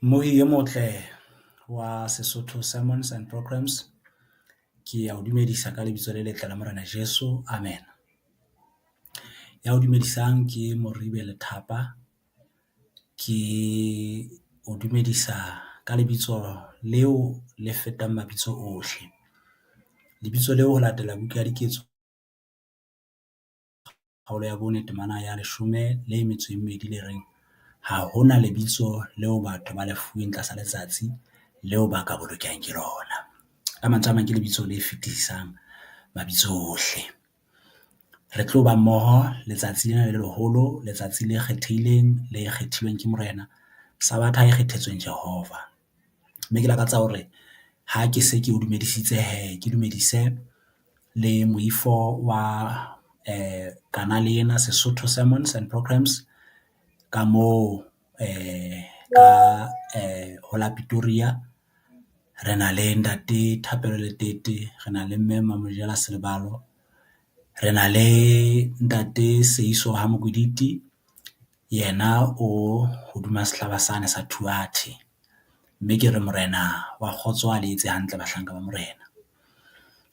Mmohi e motle wa Sesotho Sermons and Programs. Ke ya o dumedisa ka lebitso le letle la Morena Jeso. Amen. Ya o dumedisang ke Moribe Lethapa, ke o dumedisa ka lebitso leo le fetang mabitso ohle. Lebitso leo ho latela buka ya Diketso kgaolo ya 4 temana ya 12 le reng, ha hona lebitso leo batho ba le fuweng tlasa letsatsi leo ba ka bolokehang ke lona. Ka mantswe a mang ke lebitso le fetisisang mabitso ohle. Re tlo ba mmoho letsatsi lena le leholo, letsatsi le kgethehileng le kgethilweng ke Morena, Sabatha e kgethetsweng Jehova. Mme ke lakatsa hore ha ke se ke o dumedisitse hee, ke dumedise le moifo wa kanale ena Sesotho Sermons and Programs ka moo ka ho la Pitoria. Re na le ntate Thapelo Letete, re na le mme Mamojela Selebalo, re na le ntate Seiso Ha Mokwiditi yena o hodima sehlaba sane sa Thuathe. Mme ke re Morena wa kgotso a le etse hantle bahlanka ba Morena.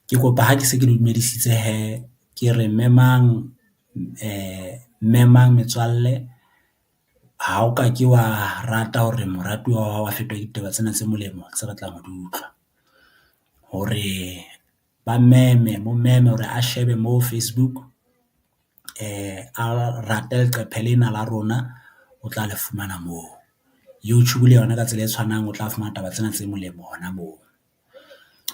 Ke kopa ha ke se ke le dumedisitse hee ke re memang memang metswalle ha o ka ke wa rata hore moratuwa wa hao a fetwe ke ditaba tsena tse molemo tse re tlang ho di utlwa. Hore ba meme mo meme hore a shebe mo Facebook a rate leqephe lena la rona o tla le fumana moo. YouTube le yona ka tsela e tshwanang o tla fumana taba tsena tse molemo hona moo.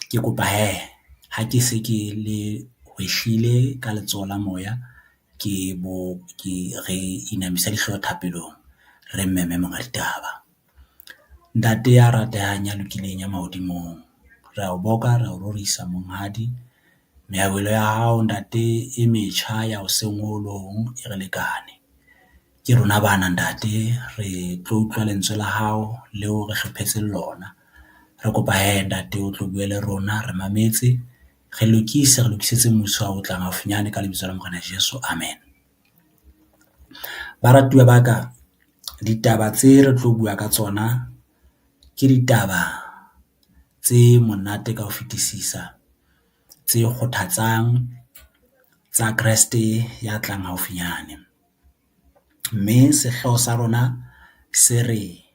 Ke kopa hee ha ke se ke le hwehlile ka letsoho la moya, ke bo ke re inamise dihlooho thapelong, re meme monga ditaba. Ntate ya ratehang, ya lokileng, ya mahodimong. Re a o boka, re a o rorisa monghadi. Mehauhelo ya hao ntate e metjha ya hoseng ho le hong e re lekane. Ke rona bana ntate re tlo utlwa lentswe la hao leo re hlophetseng lona. Re kopa hee ntate o tlo bue le rona re mametse, re lokise re lokisetse mmuso wa hao o tlang haufinyane ka lebitso la Morena Jeso, Amen. Baratuwa ba ka ditaba tse re tlo bua ka tsona ke ditaba tse monate ka ho fetisisa, tse kgothatsang tsa Kreste ya tlang haufinyane. Mme sehlooho sa rona se re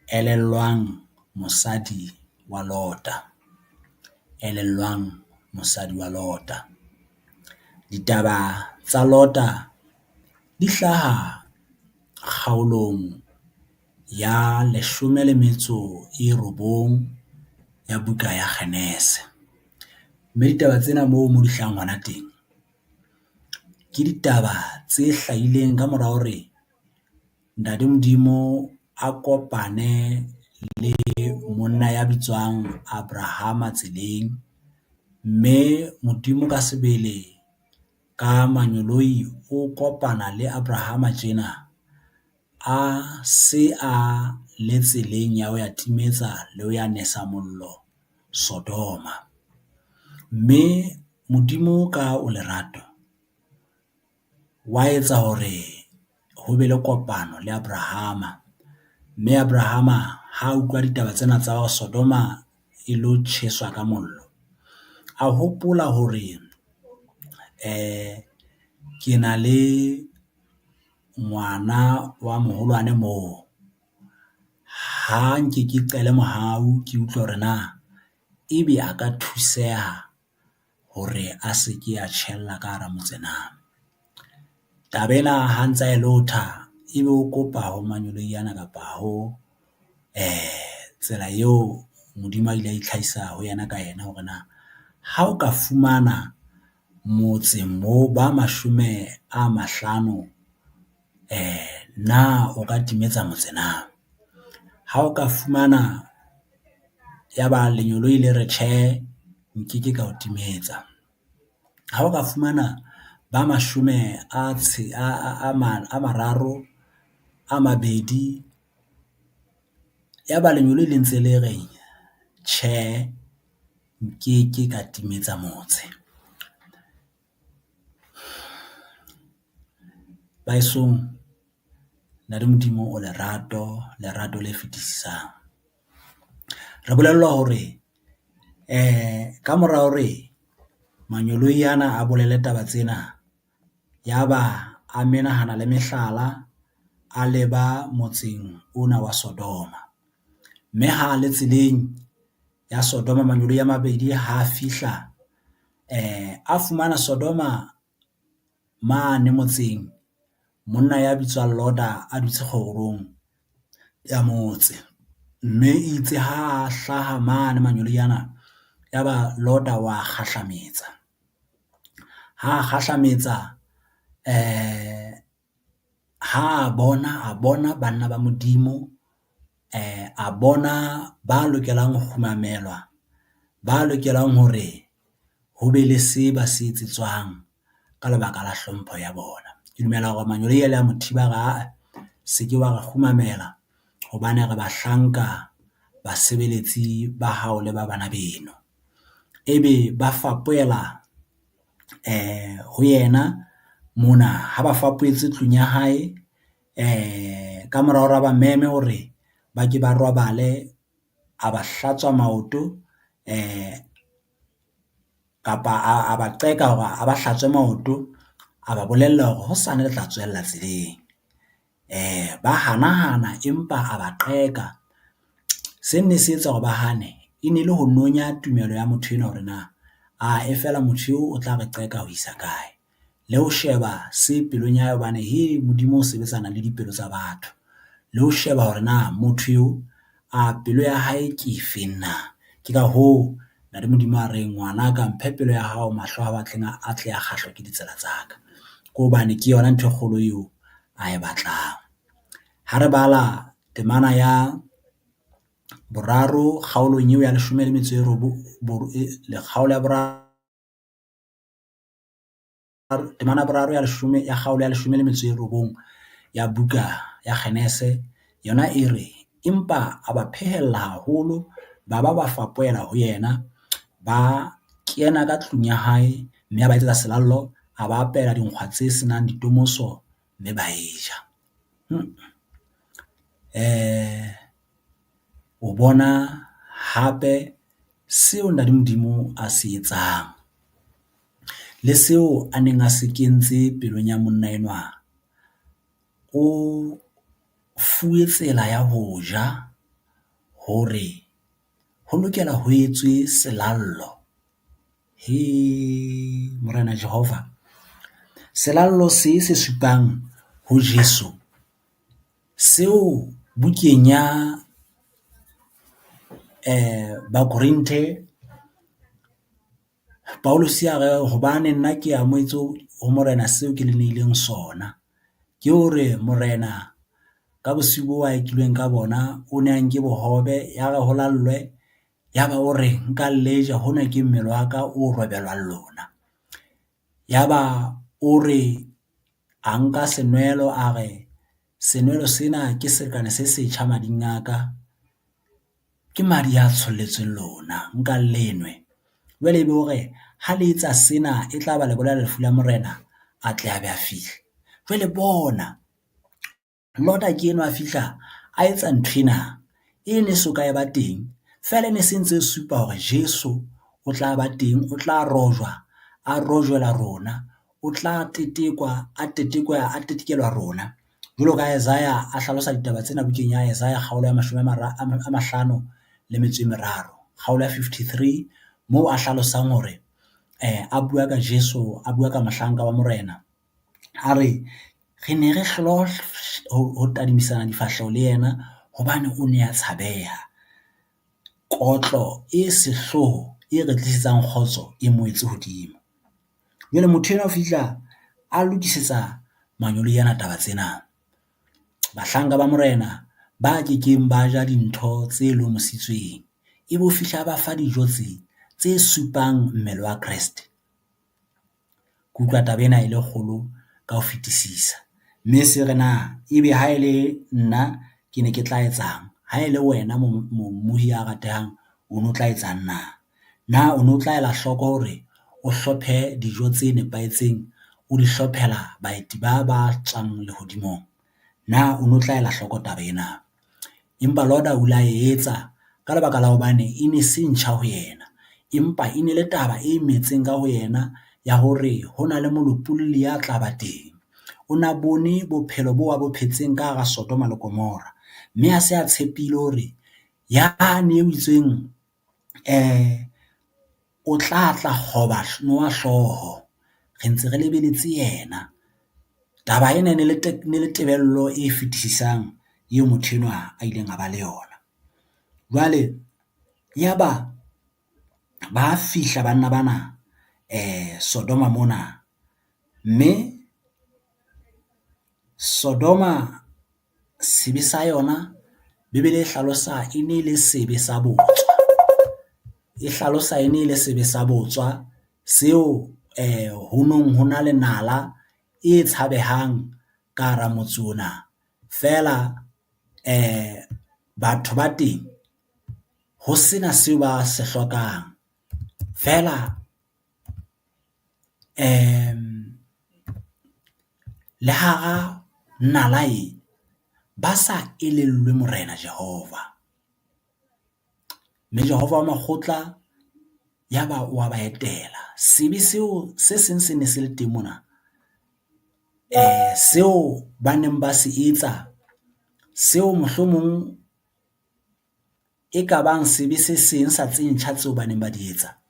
elellwang mosadi wa Lota, elellwang mosadi wa Lota. Ditaba tsa Lota di hlaha kgaolong ya 19 ya buka ya Kgenese. Mme ditaba tsena moo mo di hlahang hona teng, ke ditaba tse hlahileng ka mora hore ntate Modimo a kopane le monna ya bitswang Abrahama tseleng. Mme Modimo ka sebele ka manyoloi o kopana le Abrahama tjena a se a le tseleng ya ho ya timetsa le ho ya nesa mollo Sodoma. Mme Modimo ka o lerato wa etsa hore ho be le kopano le Abrahama, mme Abrahama ha utlwa ditaba tsena tsa Sodoma e lo tjheswa ka mollo, a hopola hore ke na le ngwana wa moholwane moo, ha nke ke qele mohau ke utlwe hore na ebe a ka thuseha hore a se ke a tjhella ka hara motse na. Taba ena ha ntsa e lotha ebe o kopa ho manyoloi ana kapa ho tsela eo Modimo a ile a itlhahisa ho yena ka yena hore na ha o ka fumana motseng moo ba 50 na o ka timetsa motse na? Ha o ka fumana ya ba lenyoloi le re tjhe, nkeke ka o timetsa. Ha o ka fumana ba 32 ya ba lenyoloi le ntse le re tjhe, nkeke ka timetsa motse. Ba hesong Ntate Modimo o lerato lerato le fetisisang. Re bolellwa hore kamora hore manyoloi ana a bolele taba tsena, ya ba a menahana le mehlala a leba motseng ona wa Sodoma. Mme ha le tseleng ya Sodoma manyoloi a mabedi ha fihla a fumana Sodoma mane motseng monna ya bitswang Lota a dutse kgorong ya motse. Mme itse ha hlaha mane manyoloi ana, ya ba Lota wa kgahlametsa, ha kgahlametsa ha a bona banna ba Modimo, a bona ba lokelang ho kgumamelwa, ba lokelang hore ho be le se ba se etsetswang ka lebaka la hlompho ya bona. Ke dumela hore manyoloi a ile a mo thiba a re ae se ke wa re kgumamela hobane re bahlanka, basebeletsi ba hao le ba bana beno. Ebe ba fapohela ho yena mona ha ba fapohetse tlung ya hae ka mora hore a ba meme hore ba ke ba robale, a ba hlatswa maoto kapa a ba qeka hore a ba hlatswe maoto, a ba bolella hore hosane le tla tsohella tseleng. Ba hana hana empa a ba qeka se nne se etsa hore ba hane e ne le ho nonya tumelo ya motho enwa hore na a e feela motho eo o tla re qeka ho isa kae, le ho sheba se pelong ya hae hobane Modimo o sebetsana le dipelo tsa batho le ho sheba hore na motho eo a pelo ya hae ke efeng na. Ke ka hoo ntate Modimo a reng ngwanaka mphe pelo ya hao mahlo a hao a tle a kgahlwa ke ditsela tsa ka, ke hobane ke yona ntho e kgolo eo ae batlang. Ha re bala temana ya boraro kgaolong eo ya leshome le metso e kgaolo ya boraro temana ya boraro ya leshome ya kgaolo ya leshome le metso e robong ya buka ya Kgenese yona e re, empa a ba phehella haholo, ba ba ba fapohela ho yena, ba kena ka tlung ya hae, mme a ba etsetsa selallo, a ba apehela dinkgwa tse senang ditomoso, mme ba e ja. O bona hape seo ntate Modimo a se etsang le seo a neng a se kentse pelong ya monna enwa. O fuwe tsela ya ho ja hore ho lokela ho etswe selallo Morena Jehova. Selallo se se supang ho Jeso seo bukeng ya Bakorinthe Paulus a re hobane nna ke amohetse ho Morena seo ke le neileng sona. Ke hore Morena ka bosiu bo a ekilweng ka bona, o ne a nke bohobe ya re ho lallwe, ya ba o re nkang le je hona ke mmele wa ka o robelwang lona. Ya ba o re a nka senwelo, a re senwelo sena ke selekane se setjha mading a ka, ke madi a tsholletsweng lona nkang le nwe. Jwale ebe o re ha le etsa sena e tla ba le bolela lefu la Morena a tle a be a fihle. Jwale bona Lota ke enwa a fihla a etsa nthwena e ne so ka e ba teng feela e ne se ntse supa hore Jeso o tla ba teng, o tla rojwa, a rojwela rona, o tla tetekwa, a tetekwe a tetekelwa rona. Jwalo ka Isaiah a hlalosa ditaba tsena bukeng ya Isaiah kgaolo ya mashome a mahlano le metso e meraro, kgaolo ya 53 moo a hlalosang hore a bua ka Jeso, a bua ka mohlanka wa Morena a re, re ne re ho tadimisana difahleho le yena hobane o ne a tshabeha. Kotlo e sehloho e re tlisetsang kgotso e mo wetse hodimo. Jwale motho enwa o fihla a lokisetsa manyoloi ana taba tsena. Bahlanka ba Morena ba kekeng ba ja dintho tse lomositsweng ebe o fihla a ba fa dijo tse tse supang mmele wa Kreste. Ke utlwa taba ena e le kgolo ka ho fetisisa, mme se re na ebe ha e le nna ke ne ke tla etsang, ha e le wena mmohi ya ratehang o no tla etsang na? Na o no tla ela hloko hore o hlophe dijo tse nepahetseng, o di hlophela baeti ba ba tswang lehodimong? Na o no tla ela hloko taba ena? Empa Lota o ile a e etsa ka lebaka la hobane e ne se ntjha ho yena, empa e ne le taba e metseng ka ho yena ya hore ho na le molopolli ya tla ba teng. O na bone bophelo bo a bo phetseng ka hara Sodoma le Komora, mme a se a tshepile hore yane eo itsweng o tla tla kgoba noha hlooho re ntse re lebeletse yena. Taba ena e ne le tebello e fetisisang eo motho enwa a ileng a ba le yona. Jwale ya ba ba fihla banna bana Sodoma mona, mme Sodoma sebe sa yona Bebele e hlalosa e ne le sebe sa botswa, e hlalosa e ne le sebe sa botswa seo ho nong ho na le nala e tshabehang ka hara motse ona. Feela batho ba teng ho sena seo ba se hlokang feela le hara nala e, ba sa elellwe morena Jehova, mme Jehova wa makgotla ya ba wa ba etela. Sebe seo se seng se ne se le teng mona seo ba neng ba se etsa seo mohlomong e ka bang sebe se seng sa tse ntjha tseo ba neng ba di etsa,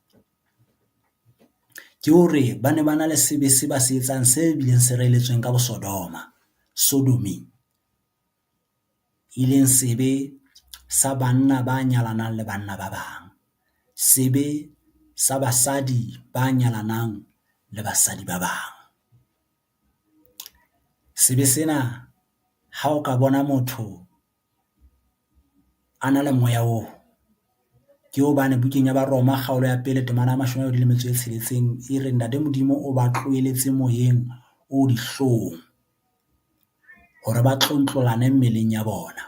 ke hore ba ne ba na le sebe se ba se etsang se bileng se reeletsweng ka bo Sodoma, sodomy e leng sebe sa banna ba nyalanang le banna ba bang, sebe sa basadi ba nyalanang le basadi ba bang. Sebe sena ha o ka bona motho a na le moya oo, ke hobane bukeng ya Baroma kgaolo ya pele temana ya 26 e re ntate Modimo o ba tlohelletse moyeng o dihlong hore ba tlontlolane mmeleng ya bona.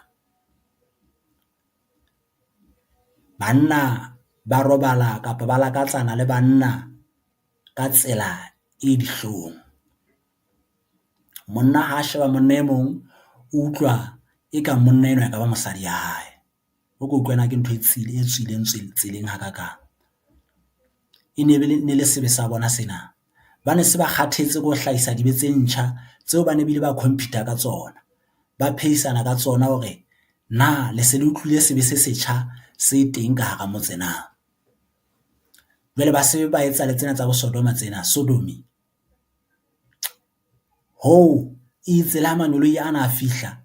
Banna ba robala kapa ba lakatsana le banna ka tsela e dihlong. Monna ha sheba monna e mong o utlwa e ka monna enwa e ka ba mosadi ya hae, o ko utlwe na ke ntho e tswileng tseleng hakakang. E ne ne le sebe sa bona sena, ba ne se ba kgathetse ke ho hlahisa dibe tse ntjha tseo ba ne bile ba compete-a ka tsona, ba phehisana ka tsona hore na le se le utlwile sebe se setjha se teng ka hara motse na. Jwale ba se ba etsa le tsena tsa bo Sodoma tsena, sodomy hoo itse le ha mangeloi ana a fihla,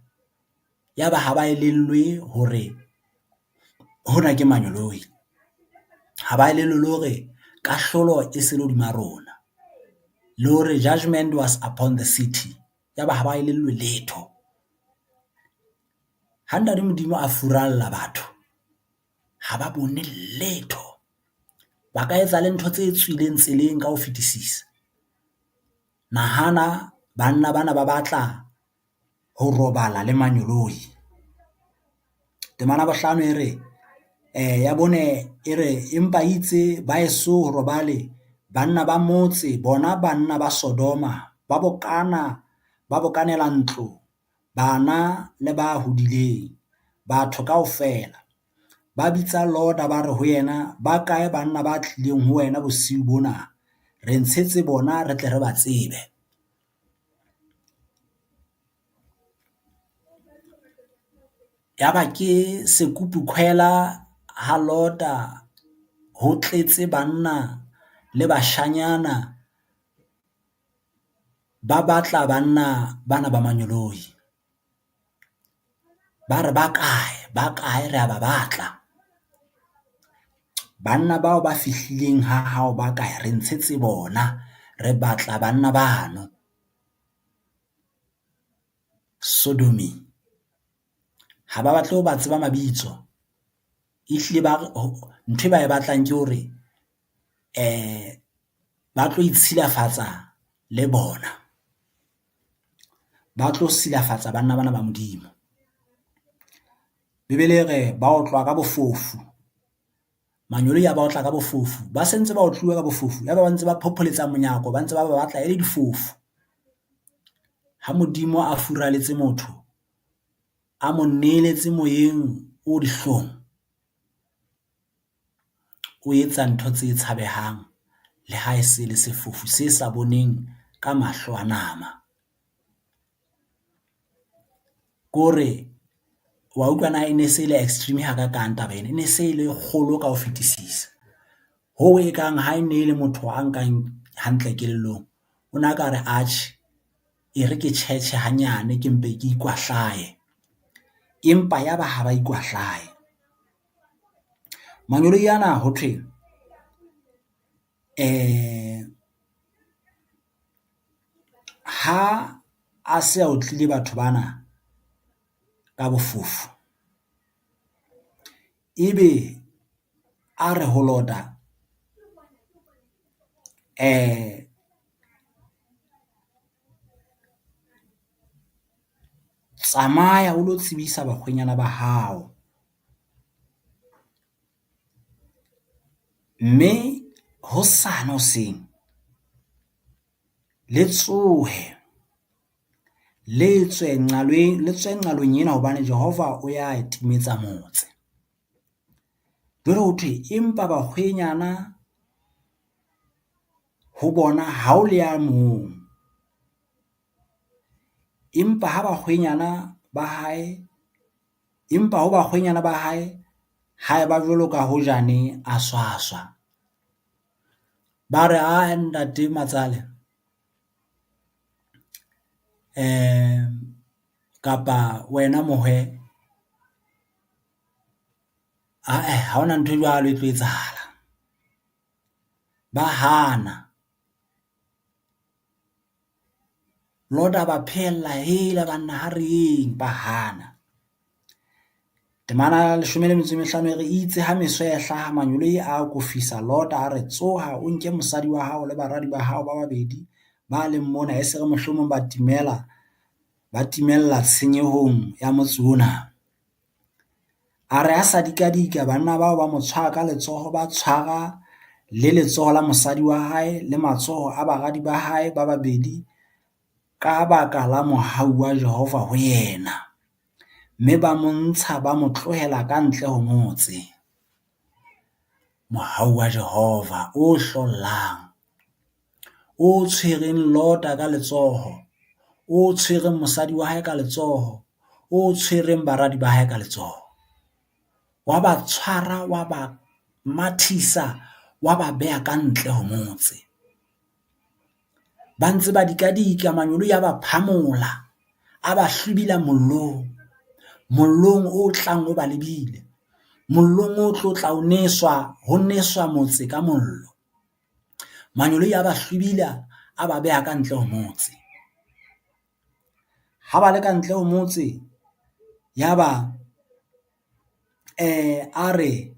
ya ba ha ba elellwe hore hona ke manyoloi, ha ba elellwe le hore kahlolo e se le hodima rona, le hore judgement was upon the city ya ba ha ba elellwe letho. Ha ntate Modimo a furalla batho ha ba bone letho, ba ka etsa le ntho tse tswileng tseleng ka ho fetisisa. Nahana banna bana ba batla ho robala le manyoloi. Temana ya bohlano e re ya bone e re, empa itse ba eso robale banna ba motse bona banna ba Sodoma ba bokana ba bokanela ntlo bana le ba hodileng, batho kaofela. Ba bitsa Lota ba re ho yena, ba kae banna ba tlileng ho wena bosiu bona? Re ntshetse bona re tle re ba tsebe. Yaba ke sekupukhwela ha Lota ho tletse banna le bashanyana ba batla banna bana ba manyoloi. Ba re ba kae, ba kae re a ba batla. Banna bao ba fihlileng ha hao ba kae re ntshetse bona, re batla banna bano. Sodomy ha ba batle ho ba tseba mabitso ehlile ba re nthwe ba e batlang ke hore ba tlo itshilafatsa le bona, ba tlo silafatsa banna bana ba Modimo. Bebele e re ba otlwa ka bofofu, manyoloi a ba otla ka bofofu, ba se ntse ba otluwe ka bofofu ya ba ba ntse ba phopholetsa monyako, ba ntse ba ba batla e le difofu. Ha Modimo a furaletse motho A mo neeletse moyeng o dihlong, o etsa ntho tse tshabehang le ha e se le sefofu se sa boneng ka mahlo a nama. Ke hore wa utlwa na e ne se le extreme hakakang taba ena, e ne se le kgolo ka ho fetisisa. Hoo e kang ha e ne le motho a nkang hantle kelellong, o na ka re atjhe e re ke tjhetjhe hanyane, ke mpe ke ikwahlaye, empa ya ba ha ba ikwahlaye. Mangeloi ana ho thwe ha a se a otlile batho bana ka bofofu, ebe a re ho Lota tsamaya o lo tsebisa bakgwenyana ba hao, mme hosane hoseng le tsohe le tswe nqalong ena hobane Jehova o ya timetsa motse. Jwale ho thwe, empa bakgwenyana ho bona ha o le ya mong, empa ha bakgwenyana ba hae, empa ho bakgwenyana ba hae ha eba jwalo ka hojane a swaswa. Ba re ae ntate matsale kapa wena mohwe ae ha hona nthwe jwalo e tlo etsahala, ba hana. Lota a ba phehella hela banna ha re yeng, ba hana. Temana ya leshome le metso e mehlano e re itse ha meso e hlaha manyoloi a akofisa Lota a re, tsoha o nke mosadi wa hao le baradi ba hao ba babedi ba leng mona, e se re mohlomong ba timela, ba timella tshenyehong ya motse ona. A re a sa dikadika banna bao ba mo tshwara ka letsoho, ba tshwara le letsoho la mosadi wa hae le matsoho a baradi ba hae ba babedi ka baka la mohau wa Jehova ho yena, mme ba mo ntsha ba mo tlohela ka ntle ho motse. Mohau wa Jehova o hlollang, o tshwereng Lota ka letsoho, o tshwereng mosadi wa hae ka letsoho, o tshwereng baradi ba hae ka letsoho. Wa ba tshwara, wa ba mathisa, wa ba beha ka ntle ho motse. Ba ntse ba dikadika manyoloi a ba phamola, a ba hlwibila mollong, mollong o tlang o ba lebile, mollong o tlo tla o neswa ho neswa motse ka mollo. Manyoloi a ba hlwibila a ba beha ka ntle ho motse. Ha ba le ka ntle ho motse, ya ba a re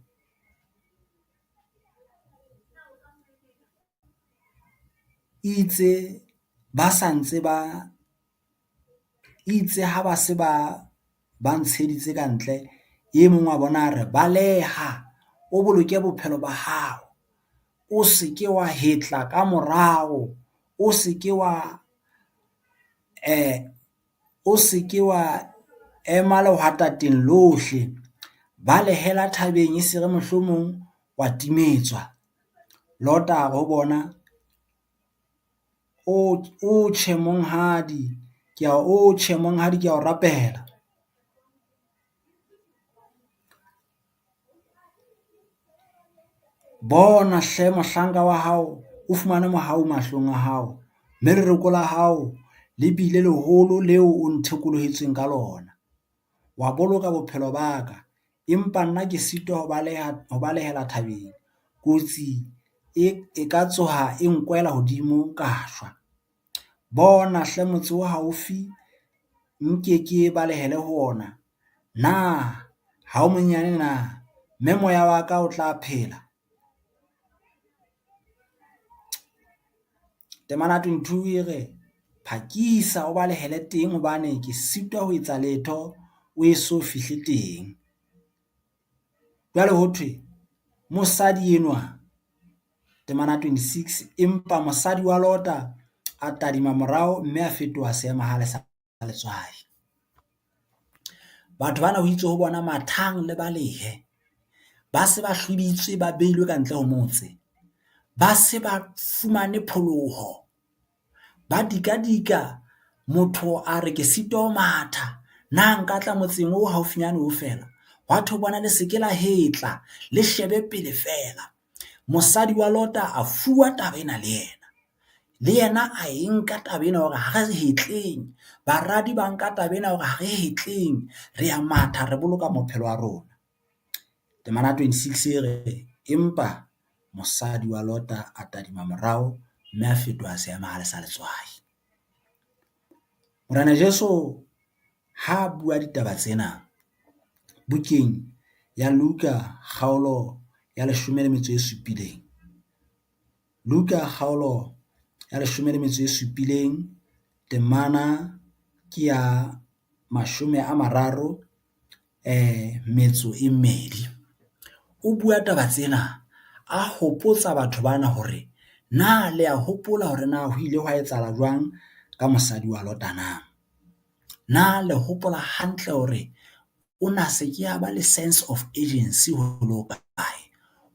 itse ba sa ntse ba itse ha ba se ba ba ntsheditse kantle, e mong wa bona a re baleha o boloke bophelo ba hao, o se ke wa hetla ka morao, o se ke wa o se ke wa ema lehwatateng lohle, balehela thabeng e se re mohlomong wa timetswa. Lota a re ho bona, o tjhe monghadi, ke a o tjhe monghadi ke a o rapela. Bona hle mohlanka wa hao o fumane mohau mahlong a hao, mme lereko la hao le bile leholo leo o nthekolohetseng ka lona, wa boloka bophelo ba ka. Empa nna ke sitwa ho balehela thabeng, kotsi e ka tsoha e nkwela hodimo ka shwa. Bona hle motse o haufi nke ke balehele ho ona, na ha o monyane na, mme moya wa ka o tla phela. Temana 22 e re phakisa o balehele teng hobane ke sitwa ho etsa letho o eso fihle teng. Jwale ho thwe mosadi enwa temana 26, empa mosadi wa Lota a tadima morao mme a fetoha seemahale sa letswai. Batho bana ho itswe ho bona mathang le balehe. Ba se ba hlwibitswe ba beilwe kantle ho motse, ba se ba fumane pholoho, ba dikadika motho a re ke sitwa ho matha na nka tla motseng o haufinyane o fela. Hwa thwe ho bona le se ke la hetla le shebe pele feela. Mosadi wa Lota a fuwa taba ena le yena, le yena a e nka taba ena hore ha re hetleng, baradi ba nka taba ena hore ha re hetleng re ya matha re boloka maphelo a rona. Temana 26 e re, empa mosadi wa Lota a tadima morao, mme a fetoha seemahale sa letswai. Morena Jesu ha bua ditaba tsena bukeng ya Luka kgaolo ya 17, Luka kgaolo ya 17 temana ke ya 32. O bua taba tsena a hopotsa batho bana hore na le ya hopola hore na ho ile hwa etsahala jwang ka mosadi wa Lota na? Na le hopola hantle hore o na se ke a ba le sense of urgency ho le hokae,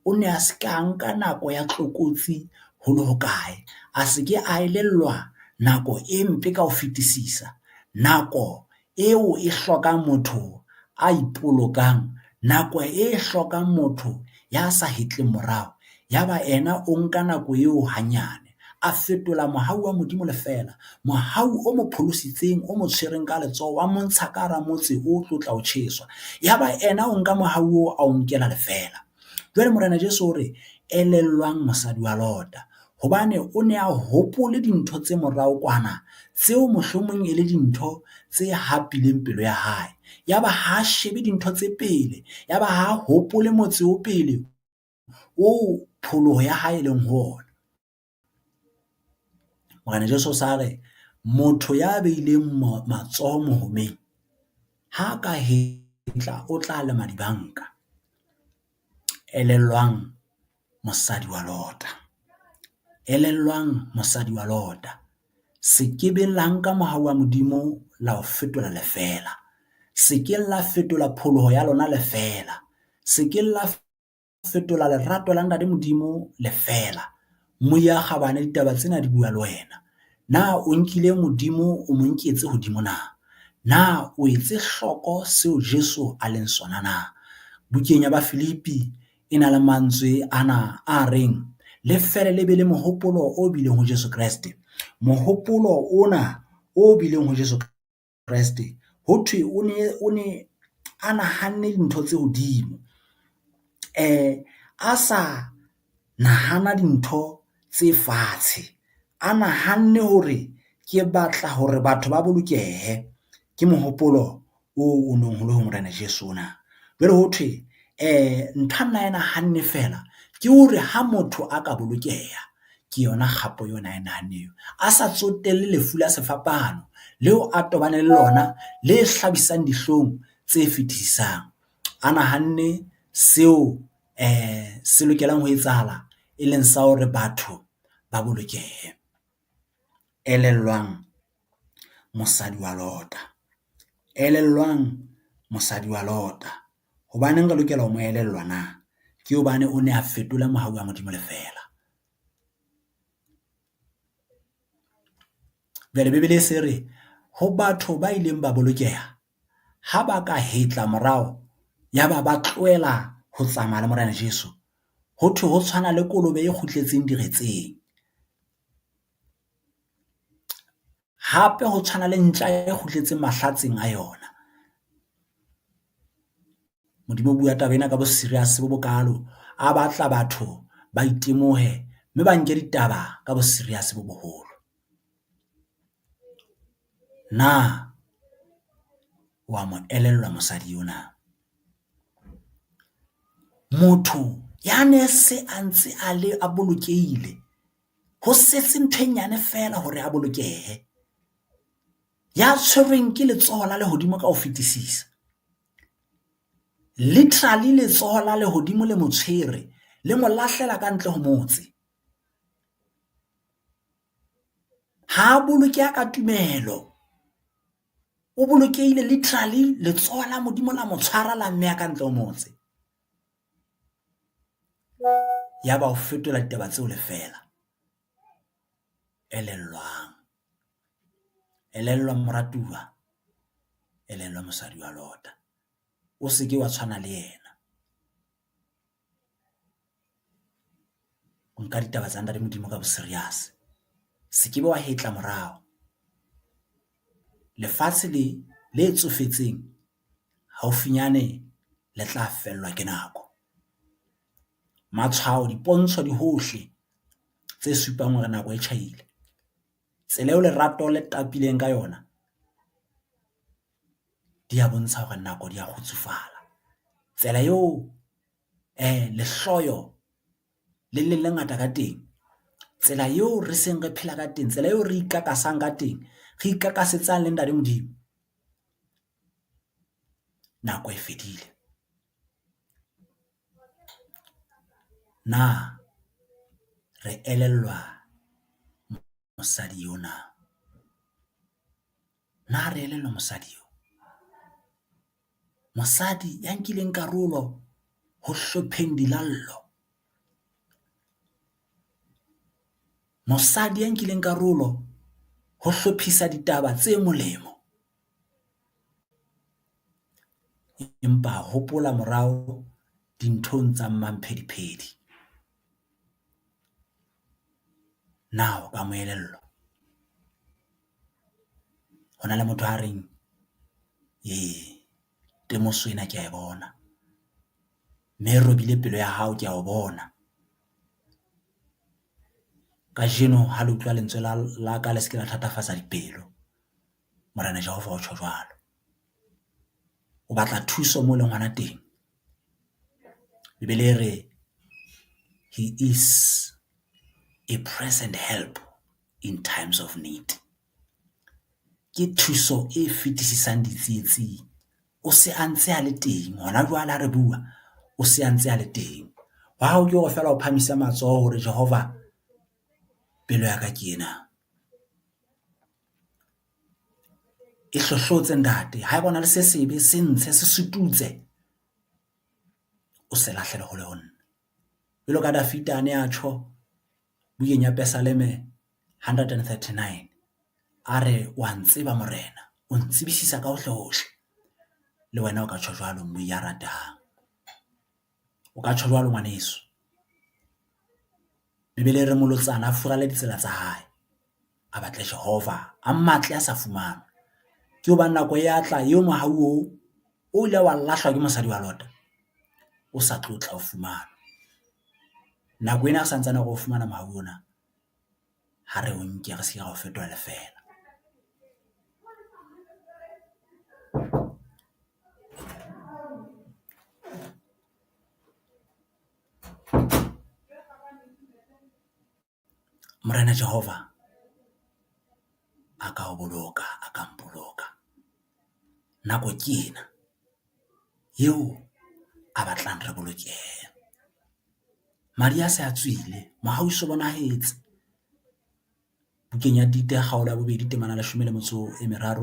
o ne a se ka nka nako ya tlokotsi ho le hokae, a se ke a elellwa nako e mpe ka ho fetisisa, nako eo e hlokang motho a ipolokang, nako e hlokang motho ya sa hetleng morao. Ya ba ena o nka nako eo hanyane, a fetola mohau wa Modimo lefela, mohau o mo pholositseng, o mo tshwereng ka letsoho, wa mo ntsha ka hara motse o tlo tla o tjheswa, ya ba ena o nka mohau oo ao nkela lefela. Jwale Morena Jesu o re elellwang mosadi wa Lota hobane o ne a hopole dintho tse morao kwana tseo mohlomong e le dintho tse hapileng pelo ya hae. Ya ba ha shebe dintho tse pele, ya ba ha hopole motse o pele oo pholoho ya hae e leng ho ona. Morena Jesu o sa re motho ya beileng matsoho mohomeng ha ka hetla o tla lema dibanka. Elellwang mosadi wa Lota, elellwang mosadi wa Lota se ke beng la nka mohau wa Modimo la o fetola lefela, se ke la fetola pholoho ya lona lefela, se ke la fetola lerato la ntate Modimo lefela. Moya kgabane ditaba tsena di bua le wena. Na o nkile Modimo o mo nketse hodimo na? Na o etse hloko seo Jesu a leng sona na? Bukeng ya Bafilipi e na le mantswe ana a reng le fele le be le mohopolo o bileng ho Jesu Kreste. Mohopolo ona o bileng ho Jesu Kreste ho thwe o ne a nahanne dintho tse hodimo, a sa nahana dintho tse fatshe, a nahanne hore ke batla hore batho ba bolokehe. Ke mohopolo oo o nong ho le ho Morena Jesu ona. Jwale ho thwe ntho a nna e nahanne feela ke hore ha motho a ka bolokeha ke yona kgapo eo na e nahanne eo, a sa tsotelle lefu la sefapano leo a tobaneng le lona le hlabisang dihlong tse fetisisang. A nahanne seo se lokelang ho etsahala e leng sa hore batho ba bolokehe. Elellwang mosadi wa Lota, elellwang mosadi wa Lota. Hobaneng re lokela ho mo elellwa na? Ke hobane o ne a fetola mohau wa Modimo lefela. Jwale Bebele e se re ho batho ba ileng ba bolokeha ha ba ka hetla morao ya ba ba tlohela ho tsamaya le Morena Jesu, ho thwe ho tshwana le kolobe e kgutletseng diretseng. Hape ho tshwana le ntja e kgutletseng mahlatseng a yona. Modimo o bua taba ena ka bo serious bo bokalo, a batla batho ba itemohe mme ba nke ditaba ka bo serious bo boholo. Na wa mo elellwa mosadi eo na? Motho ya ne se a ntse a le a bolokehile ho setse ntho e nyane feela hore a bolokehe, ya tshwerweng ke letsoho la lehodimo ka ho fetisisa. Literally letsoho la lehodimo le mo tshwere le mo lahlela ka ntle ho motse. Ha a bolokeha ka tumelo. O bolokehile literally letsoho la Modimo la mo tshwara la mmeha ka ntle ho motse. Yaba o fetola ditaba tseo lefela. Elellwang, elellwa moratuwa, elellwa mosadi wa Lota. O se ke wa tshwana le yena. Nka ditaba tsa ntate Modimo ka bo serious. Se ke be wa hetla morao. Lefatshe le le tsofetseng haufinyane le tla fellwa ke nako. Matshwao dipontsho di hohle tse supang hore nako e tjhaile. Tsela eo lerato le tapileng ka yona di a bontsha hore nako di a kgutsufala. Tsela eo lehloyo le leng lengata ka teng, tsela eo re seng re phela ka teng, tsela eo re ikakasang ka teng, re ikakasetsang le ntate Modimo nako e fedile. Na re elellwa mosadi eo na? Na re elellwa mosadi eo? Mosadi ya nkileng karolo ho hlopheng dilallo. Mosadi ya nkileng karolo ho hlophisa ditaba tse molemo. Empa hopola morao dinthong tsa mmamphediphedi. Na o ka mo elellwa? Ho na le motho a reng, ee temoso ena ke a e bona, mme e robile pelo ya hao ke a o bona. Kajeno ha le utlwa lentswe la ka le se ke la thatafatsa dipelo. Morena Jehova o tjho jwalo. O batla thuso moo o leng hona teng. Bibele e re he is a present help in times of need. Ke thuso e fetisisang ditsietsing. O se a ntse a le teng hona jwale ha re bua, o se a ntse a le teng. Wa hao ke hore feela o phahamise matsoho hore Jehova pelo ya ka ke ena. E hlohlotse ntate haeba ho na le se sebe se ntshe se sututse o se lahlele hole ho nna. Jwalo ka Dafita a ne a tjho bukeng ya Pesaleme 139 a re wa ntseba Morena o ntsebisisa ka hohle hohle. Le wena o ka tjho jwalo mmui ya ratehang. O ka tjho jwalo ngwaneso. Bibele e re molotsana a furalle ditsela tsa hae, a batle Jehova, a mmatle a sa fumanwa. Ke hobane nako e a tla eo mohau oo o ile wa lahlwa ke mosadi wa Lota o sa tlo tla o fumana. Nako ena re santsane re o fumana mohau ona ha re o nke re se ke ra o fetola lefeela. Morena Jehova a ka o boloka, a ka mpoloka. Nako ke ena eo a batlang re bolokehe. Madi a se a tswile, mohau o so bonahetse. Bukeng ya Tite kgaolo ya 2 temana 13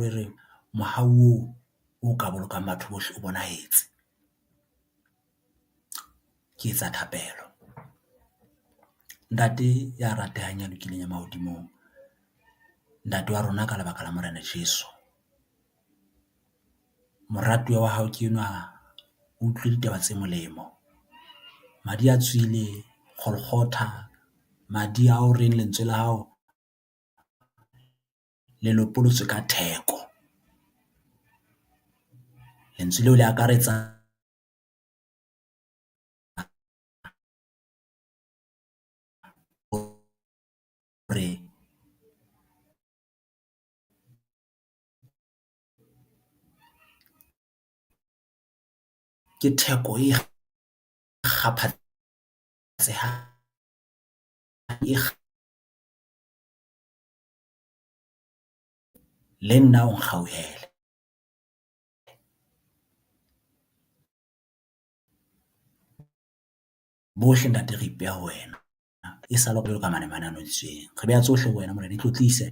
e re mohau oo o ka bolokang batho bohle o bonahetse. Ke etsa thapelo. Ntate ya ratehang ya lokileng ya mahodimong, ntate wa rona ka lebaka la Morena Jesu. Moratuwa wa hao ke enwa o utlwile ditaba tse molemo. Madi a tswile Golgotha, madi ao reng lentswe la hao le lopolotswe ka theko. Lentswe leo le akaretsa hore ke theko e kgaphatsehang e le nna o nkgauhele. Bohle ntate re ipeha ho wena e sa le jwalo ka manemane a ngodisitsweng. Re beha tsohle ho wena Morena, itlotlise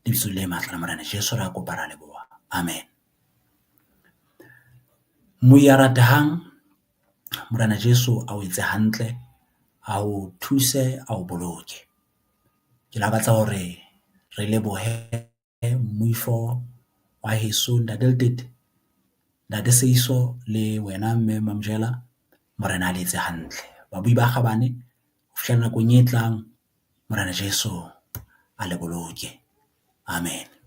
lebitsong le matla la Morena Jesu re a kopa ra leboha. Amen. Mmui ya ratehang, Morena Jesu a o etse hantle, a o thuse, a o boloke. Ke lakatsa hore re lebohe moifo wa heso Ntate Letete, Ntate Seiso le wena Mme Mamojela. Morena a le etse hantle. Babui ba kgabane ho fihlela nakong e tlang, Morena Jesu a le boloke. Amen.